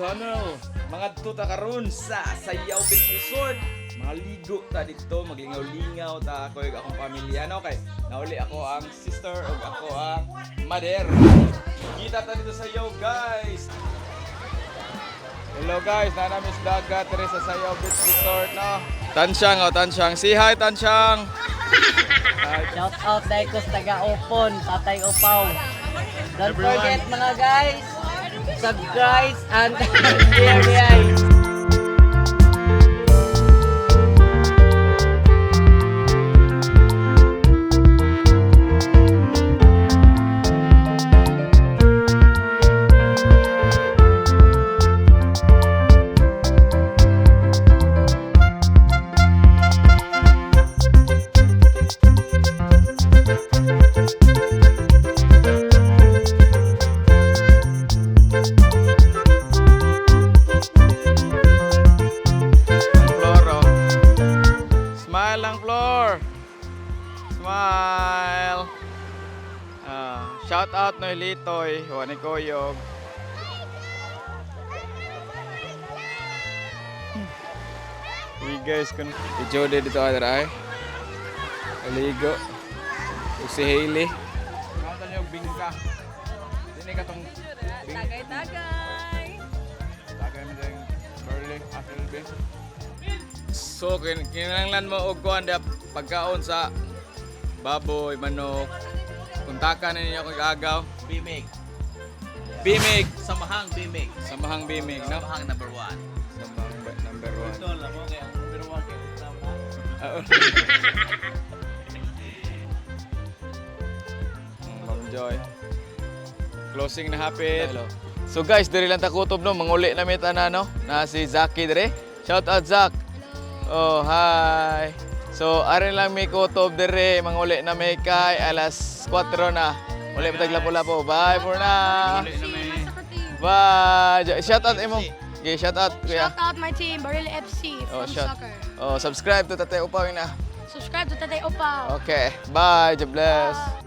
channel. Mga ta karon sa Sayaw Beach Resort. Mga ligo ta dito, maglingaw-lingaw ta ako ug akong pamilya, no? Kay nauli ako ang sister ug ako ang mother. Kita ta dito sa Sayaw, guys. Hello guys, nana Miss Dagat diri sa Sayaw Beach Resort, no. Tansyang, oh, Tansyang. Say hi, Tansyang. Hi. Shout out Daikos taga Opon, Tatay Opaw. Don't forget, mga guys, subscribe and share guys. Ang floor, oh. Smile ang floor. Smile. Ah, shout out Noy Litoy, Juan Koyog. Hey guys, kun si Jody dito ay ay. Aligo. Ug si Hailey. Mga niyo bingka. Dini ka tong Tagay, tagay. Tagay mo ding Burley, Appleby. So, kinahanglan mo og kuan da pagkaon sa baboy, manok. Kontakan na ninyo kung agaw. Bimig. Bimig! Samahang Bimig. Samahang Bimig, no? Samahang number one. Samahang number one. Ito lang mo kaya number one kaya tama. Oo. Ma'am Joy. Closing na hapit. So guys, diri lang ta kutob, no, manguli na mi tanan, no. Na si Zaki dire. Shout out, Zach. Oh, hi. So arin lang mi kutob dire, manguli na mi kay alas 4 na. Uli pa tag lapo-lapo. Bye for now. Bye. Shout out imo. Okay, shout out, kuya. Shout out my team, Baril FC Oh, from shout. soccer. Oh, subscribe to Tatay Upaw na. Subscribe to Tatay Opaw. Okay, bye. God bless. Bye.